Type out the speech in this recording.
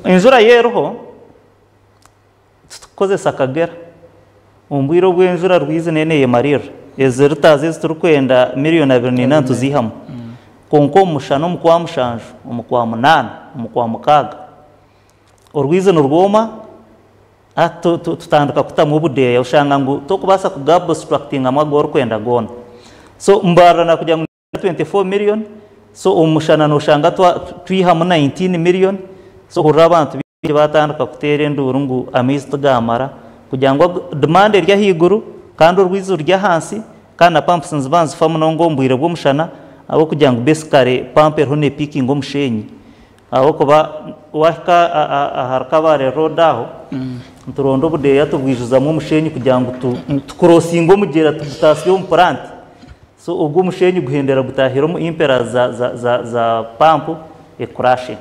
Enjura yo eriho titukukozesa kagera. Omu bwire obw'enjura rwizi neyo neyemariirira. Ezi litres ezi turikwenda miriyoni 24 nituziihamu. Kwonka omu mushana omu kwa mushanju, omu kwa munaana, omu kwa mukaaga, orwizi nirwoma hati tutandika kutamu obudeeya oshanga ngu tokubaasa kuga-abstrakitingamu agu orikwenda goona. So mbarira nakugira ngu 24 million so omu mushana noshanga twihamu 19 million so ohurira abantu baingi batandika kuteera enduuru ngu amaizi tigamara kugira ngu demand eri ahaiguru kandi orwizi ruri ahansi kandi na pumps niziba nizifa munonga omu bwire bw'omushana ahabw'okugira ngu basically pump eriho nepikinga omusheenyi ahabw'okuba wahika ahari Kabale road aho nituronda obudeeya tubwijuzamu omusheenyi kugira ngu tukurosinge omugyera tugutaasye omu plant. So ogwo omusheenyi guhendera gutaahire omu impellers za za za za pampu ekurashinga.